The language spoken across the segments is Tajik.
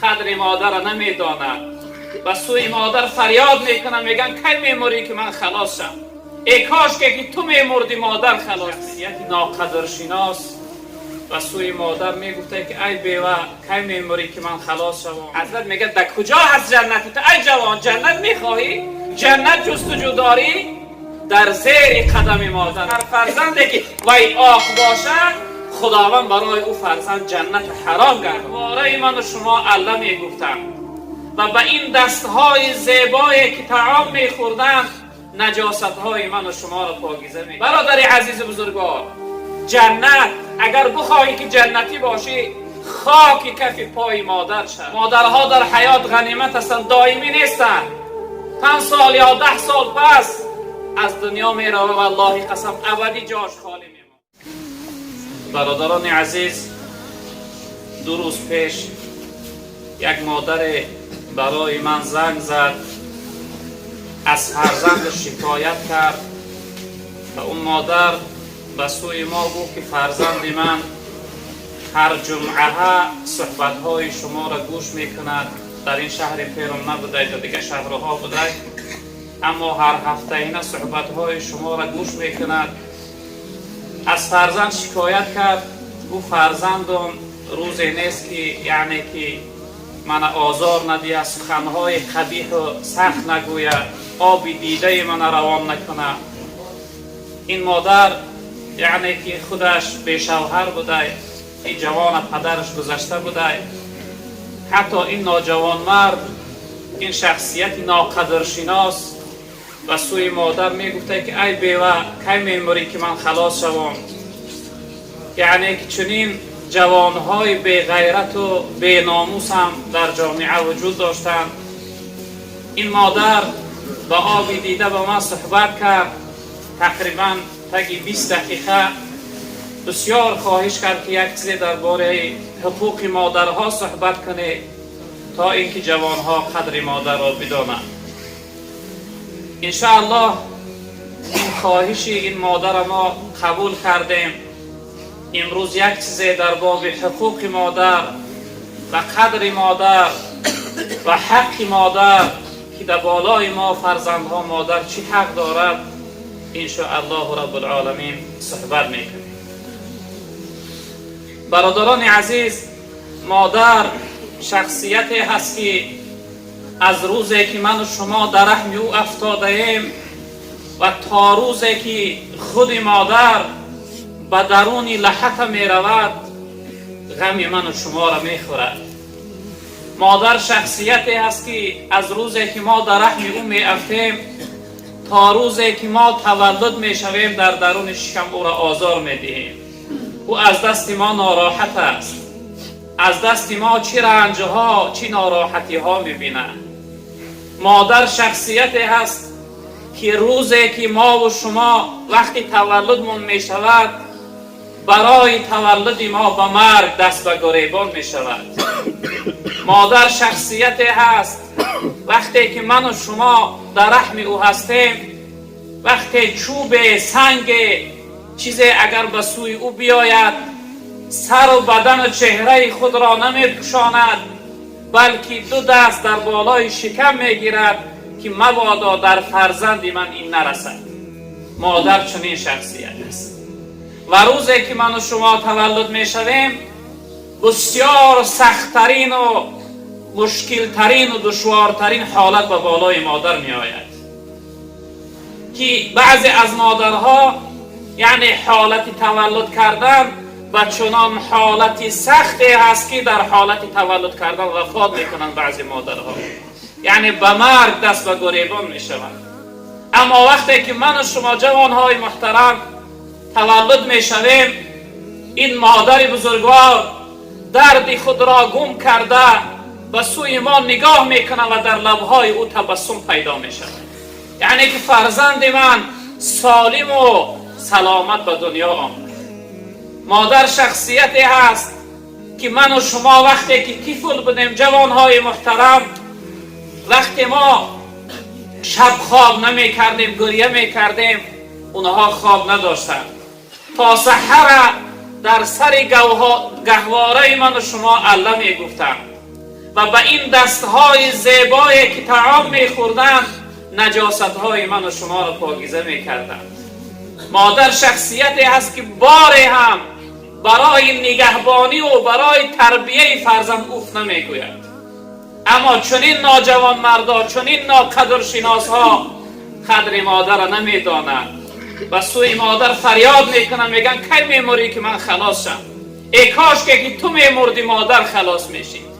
Қадри модарро намедонад. Ба сӯи модар фарёд мекунад, мегӯянд: «Кай мемурӣ, ки ман халос шам? Эй кошке ки ту мемурдӣ, модар халос». Шахсияти ноқадршинос ба сӯи модар мегуфта, ки ай бева, кай мемурӣ, ки ман халос шавам? Ҳазрат мегӯяд: «Дар куҷо ҳаст ҷаннати ту, ай ҷавон? Ҷаннат мехоҳӣ? Ҷаннат ҷустуҷӯ дорӣ? Дар зери қадами модар». Ҳар фарзанде ки вай оқ бошад, Худованд барои ӯ фарзанд ҷаннат ҳаром кард. Вораи ману шумо алла мегуфтанд ва ба ин дастҳои зебое ки таом мехӯрданд, наҷосатҳои ману шуморо покиза ме. Бародари азизу бузургвор, ҷаннат агар бихоҳӣ, ки ҷаннатӣ бошӣ, хоки кафи пои модар шав. Модарҳо дар ҳаёт ғанимат ҳастанд, доимӣ нестанд. 5 сол ё 10 сол пас аз дунё мерава, валлоҳи қасам, абадӣ ҷош холӣ мемонад. Бародарони азиз, 2 рӯз пеш як модаре барои ман занг зад, аз фарзандаш шикоят кард ва он модар ба сӯи мо гуфт, ки фарзанди ман ҳар ҷумъаҳа суҳбатҳои шуморо гӯш мекунад. Дар ин шаҳри Перм набудай, дар дигар шаҳрҳо будай, аммо ҳар ҳафтаина суҳбатҳои шуморо гӯш мекунад. Аз фарзанд шикоят кард, гуфт: «Фарзандон рӯзе нест, ки яъне ки мана озор надиҳад, суханҳои қабиҳу сахт нагӯяд, оби дидаи мана равон накунад». Ин модар яъне ки худаш бешавҳар будай, ин ҷавона падараш гузашта будай. Ҳатто ин ноҷавонмард, ин шахсияти ноқадршинос ба сӯи модар мегуфта, ки ай бева, кай мемурӣ, ки ман халос шавам? Яъне ки чунин ҷавонҳои беғайрату беномус ҳам дар ҷомеа вуҷуд доштанд. Ин модар ба оби дида ба ман суҳбат кард, тақрибан таги 20 дақиқа. Бисёр хоҳиш кард, ки як чизе дар бораи ҳуқуқи модарҳо суҳбат кунед, то ин ки ҷавонҳо қадри модарро бидонанд. Иншааллоҳ, ин хоҳиши ин модара мо қабул кардем. Имрӯз як чизе дар боби ҳуқуқи модар ва қадри модар ва ҳаққи модар, ки дар болои мо фарзандҳо модар чӣ ҳақ дорад, иншоаллоҳу раббулоламин суҳбат мекунем. Бародарони азиз, модар шахсияте ҳаст, ки аз рӯзе ки ману шумо дар раҳми ӯ афтодаем ва то рӯзе ки худи модар ба даруни лаҳата меравад, ғами ману шуморо мехӯрад. Модар шахсияте ҳаст, ки аз рӯзе ки мо дар раҳми ӯ меафтем то рӯзе ки мо таваллуд мешавем, дар даруни шикам ӯро озор медиҳем. Ӯ аз дасти мо нороҳат аст, аз дасти мо чӣ ранҷҳо, чӣ нороҳатиҳо мебинад. Модар шахсияте ҳаст, ки рӯзе ки мову шумо вақти таваллудмон мешавад, барои таваллуди мо ба марг даст ба гуребон мешавад. Модар шахсияте ҳаст, вақте ки ману шумо дар раҳми ӯ ҳастем, вақте чӯбе, санге, чизе агар ба сӯи ӯ биёяд, сару бадану чеҳраи худро намепӯшонад, балки ду даст дар болои шикам мегирад, ки мабодо дар фарзанди ман ин нарасад. Модар чунин шахсият аст. Ва рӯзе ки ману шумо таваллуд мешавем, бисёр сахттарину мушкилтарину душвортарин ҳолат ба болои модар меояд, ки баъзе аз модарҳо яъне ҳолати таваллуд кардан ба чунон ҳолати сахте ҳаст, ки дар ҳолати таваллуд кардан вафот мекунанд. Баъзе модарҳо яъне ба марг даст ба гуребон мешаванд. Аммо вақте ки ману шумо, ҷавонҳои муҳтарам, таваллуд мешавем, ин модари бузургвор дарди худро гум карда, ба сӯи мо нигоҳ мекунад ва дар лабҳои ӯ табассум пайдо мешавад, яъне ки фарзанди ман солиму саломат ба дунё омад. Модар шахсияте ҳаст, ки ману шумо вақте ки тифл будем, ҷавонҳои муҳтарам, вақте мо шаб хоб намекардем, гиря мекардем, онҳо хоб надоштанд. То саҳара дар сари гаҳвораи ману шумо алла мегуфтанд. ва ба ин дастҳои зебое ки таом мехӯрданд, наҷосатҳои ман ва шуморо покиза мекарданд. Модар шахсияте ҳаст, ки боре ҳам барои нигаҳбонӣ ва барои тарбияи фарзанд уф намегӯяд. Аммо чунин ноҷавонмардо, чунин ноқадршиносҳо қадри модарро намедонанд. Ба сӯи модар фарёд мекунанд, мегӯянд: «Кай мемурӣ, ки ман халос шам? Эй кошке ки ту мемурдӣ, модар халос мешид».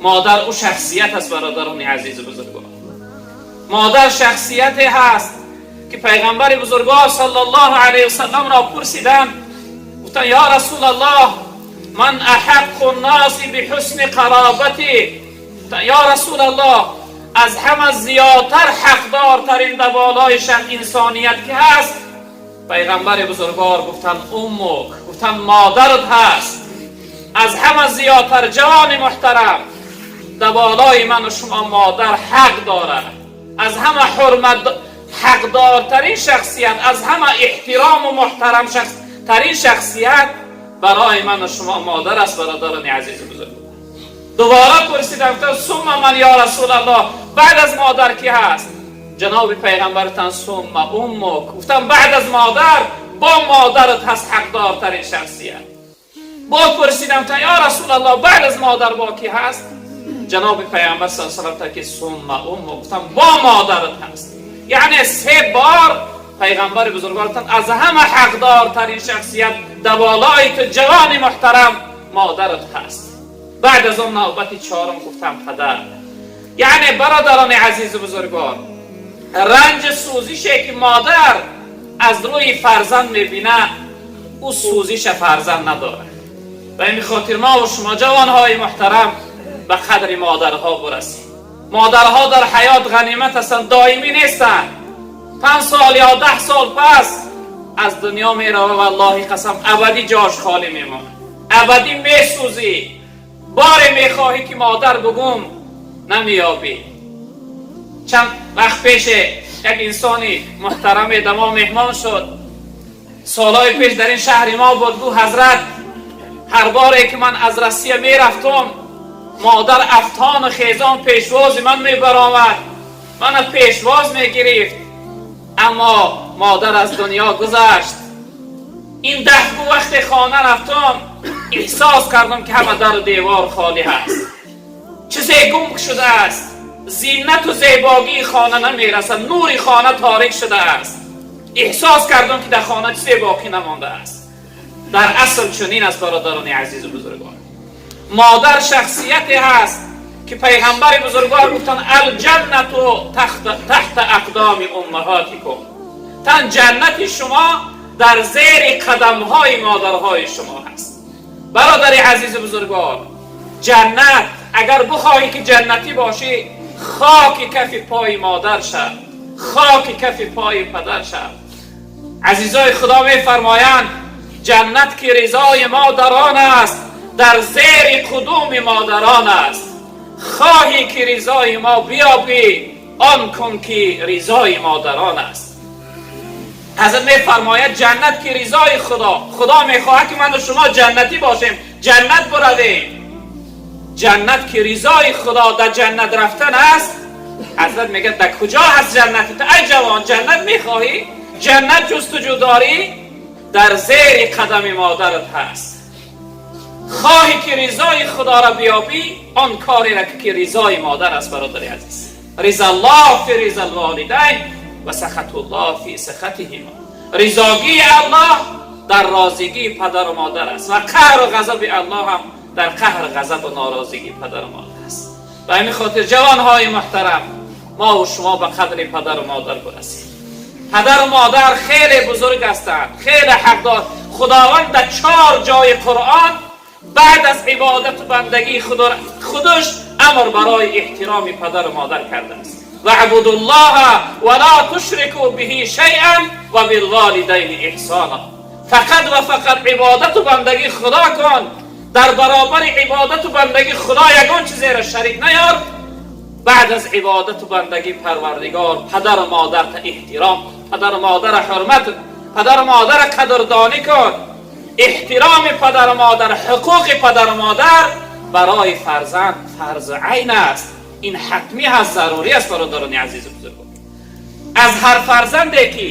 Модар ӯ шахсият аст, бародарони азизу бузургвор. Модар шахсияте ҳаст, ки пайғамбари бузургвор саллаллоҳу алайҳи васалламро пурсиданд, гуфтанд: «Ё Расулаллоҳ, ман аҳаққу нноси биҳусни қаробатӣ?» Ё Расулаллоҳ, аз ҳама зиёдтар ҳақдортарин дар болои инсоният ки ҳаст? Пайғамбари бузургвор гуфтанд: «Уммук». Гуфтанд: «Модарат ҳаст аз ҳама зиёдтар». Ҷавони муҳтарам, дар болои ману шумо модар ҳақ дорад. Аз ҳама ҳурмат ҳақдортарин шахсият, аз ҳама эҳтирому муҳтарам тарин шахсият барои ману шумо модар аст, бародарони азизу бузург. Дубора пурсидам, гуфтам: «Сумма ман, ё Расулаллоҳ? Баъд аз модар ки ҳаст?» Ҷаноби пайғамбартан: «Сумма уммук». Гуфтам: «Баъд аз модар бо модарат ҳаст ҳақдортарин шахсият». Бо пурсидам: «Ё Расулаллоҳ, баъд аз модар бо ки ҳаст?» Ҷаноби пайғамбар са салам ки: «Сумма уммук». Гуфтам: «Бо модарат ҳаст». Яъне се бор пайғамбари бузургвортан аз ҳама ҳақдортарин шахсият дар болои ту, ҷавони муҳтарам, модарат ҳаст. Баъд аз он навбати чорум гуфтам: падар. Яъне, бародарони азизу бузургвор, ранҷи сӯзише, ки модар аз рӯи фарзанд мебинад, ӯ сӯзиша фарзанд надорад. Ба ин хотир мо ва шумо, ҷавонҳои муҳтарам, ба қадри модарҳо бурасем. Модарҳо дар ҳаёт ғанимат ҳастанд, доимӣ нестанд. 5 сол ё 10 сол пас аз дунё мерава. Валлоҳи қасам, абадӣ ҷош холӣ мемонад, абадӣ месӯзӣ. Боре мехоҳӣ, ки модар бугум, намеёбӣ. Чанд вақт пеше як инсони муҳтараме дамо меҳмон шуд. Солҳои пеш дар ин шаҳри мо буд. Гу: «Ҳазрат, ҳар боре ки ман аз Россия мерафтум, модар афтону хезон пешвози ман мебаромад, мана пешвоз мегирифт. Аммо модар аз дунё гузашт. Ин дафъ вақте хона рафтум, эҳсос кардам, ки ҳама дару девор холӣ ҳаст, чизе гум шудааст, зинату зебогии хона намерасад, нури хона торик шудааст. Эҳсос кардам, ки дар хона чизе боқӣ намондааст». Дар асл чунин аст, бародарони азизу бузургвор. Модар шахсияте ҳаст, ки пайғамбари бузургвор гуфтанд: «Алҷаннату таҳта ақдоми уммаҳотикум». Тан ҷаннати шумо дар зери қадамҳои модарҳои шумо ҳаст. Бародари азизу бузургвор, ҷаннат, агар бихоҳӣ, ки ҷаннатӣ бошӣ, хоки кафи пои модар шав, хоки кафи пои падар шав. Азизои Худо мефармоянд: «Ҷаннат, ки ризои модарон аст, дар зери қудуми модарон аст. Хоҳӣ, ки ризои мо биёбӣ, он кун, ки ризои модарон аст». Ҳазрат мефармояд: ҷаннат, ки ризои Худо, Худо мехоҳад, ки ману шумо ҷаннатӣ бошем, ҷаннат буравем. Ҷаннат, ки ризои Худо дар ҷаннат рафтан аст. Ҳазрат мегӯяд: «Дар куҷо ҳаст ҷаннати ту, ай ҷавон? Ҷаннат мехоҳӣ, ҷаннат ҷустуҷӯ дорӣ, дар зери қадами модарат ҳаст. Хоҳӣ, ки ризои Худоро биёбӣ, он кореро, ки ризои модар аст». Бародари азиз, ризаллоҳ фи ризал волидайн ва сахатуллоҳ фи сахатиҳима. Ризогии Аллоҳ дар розигии падару модар аст ва қаҳру ғазаби Аллоҳ ҳам дар қаҳр, ғазабу норозигии падару модар аст. Ба ҳамин хотир, ҷавонҳои муҳтарам, мо ва шумо ба қадри падару модар бурасем. Падару модар хеле бузург ҳастанд, хеле ҳақдор. Худованд дар чор ҷои Қуръон баъд аз ибодату бандагии худаш амр барои эҳтироми падару модар кардааст: «Ваъбудуллоҳа ва ла тушрику биҳи шайъан ва билволидайни эҳсона». Фақат ва фақат ибодату бандагии Худо кун, дар баробари ибодату бандагии Худо ягон чизеро шарик наёр. Баъд аз ибодату бандагии Парвардигор падару модарта эҳтиром, падару модара ҳурмат, падару модара қадрдонӣ кун. Эҳтироми падару модар, ҳуқуқи падару модар. Барои фарзанд фарзи айн аст, ин ҳатмӣ ҳаст, зарурӣ аст. Бародарони азизу бузургвор, аз ҳар фарзанде ки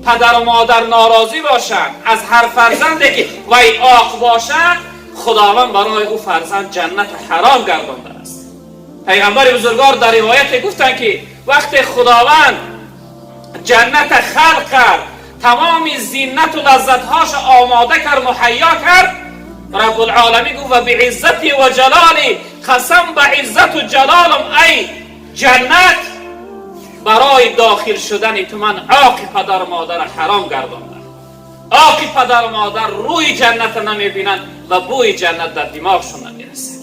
падару модар норозӣ бошанд, аз ҳар фарзанде ки вай оқ бошад, Худованд барои ӯ фарзанд ҷаннат ҳаром гардондааст. Пайғамбари бузургвор дар ривояте гуфтанд, ки вақте Худованд ҷаннат халқ кард, тамоми зинату лаззатҳоша омода кард, муҳайё кард, Раббулоламин гуфт: «Ва бииззати ва ҷалоли», қасам ба иззату ҷалолам, ай ҷаннат, барои дохил шудани ту ман оқи падару модарро ҳаром гардондам. Оқи падару модар рӯи ҷанната намебинанд ва бӯи ҷаннат дар димоғшон намерасад.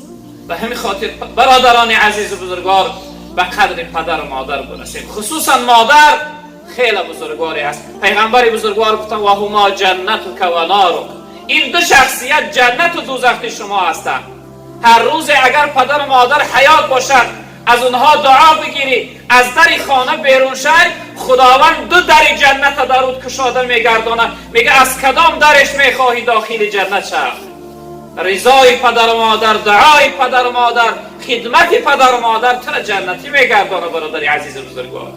Ба ҳамин хотир, бародарони азизу бузургвор, ба қадри падару модар бирасем. Хусусан модар хеле бузургворе аст. Пайғамбари бузургвор гуфтанд: «Ва ҳума ҷаннатука ва нарук». Ин ду шахсият ҷаннату дӯзахи шумо ҳастанд. Ҳар рӯзе агар падару модар ҳаёт бошад, аз онҳо дуо бигирӣ, аз дари хона берун шай, Худованд ду дари ҷанната дар рӯт кушода мегардонад. Мега: «Аз кадом дареш мехоҳӣ дохили ҷаннат шав?» Ризои падару модар, дуои падару модар, хидмати падару модар тура ҷаннатӣ мегардонад, бародари азизу бузургвор.